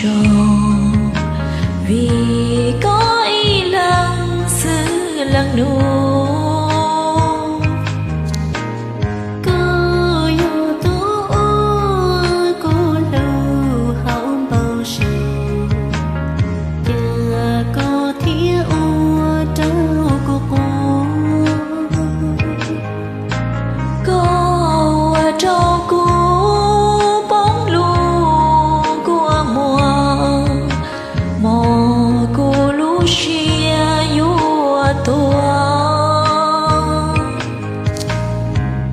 rau, vim koj ib leeg xwb leej nus. Koj yog tus uas kuv hlub hauv npau suav, cas koj thiaj ua rau kuv quaj. Koj ua rau kuv poob lub kua muag, mos kuv lub siab yuav tuag.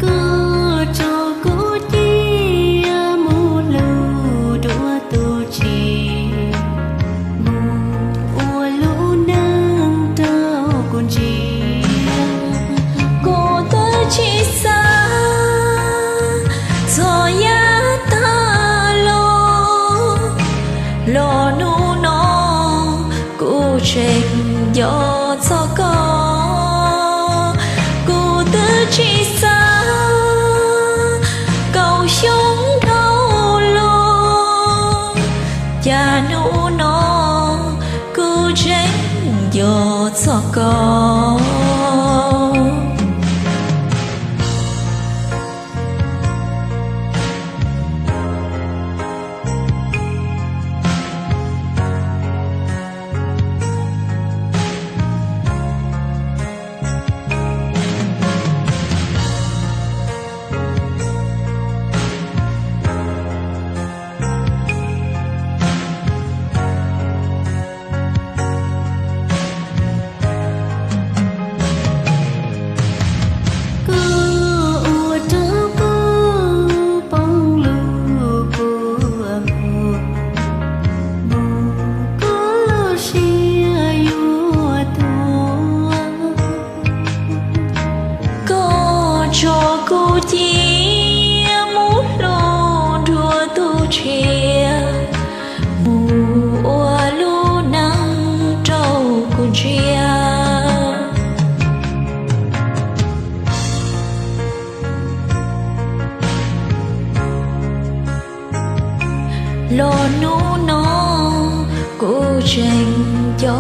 Koj tso kuv cia mus hlub dua tus tshiab, mus ua lub neej rau kuv ntsia. Kuv twb tsis xav txog yav tag los, los hnub no kuv tseem nco txog koj. Kuv twb tsis xav kaum xyoo dhau los, cas hnub no kuv tseem nco txog koj. Koj ua rau kuv poob lub kua muag, mus kuv lub siab yuav tuag. Koj tso kuv cia mus hlub dua tus tshiab, mus ua lub neej rau kuv ntsia. Los hnub no kuv tseem nco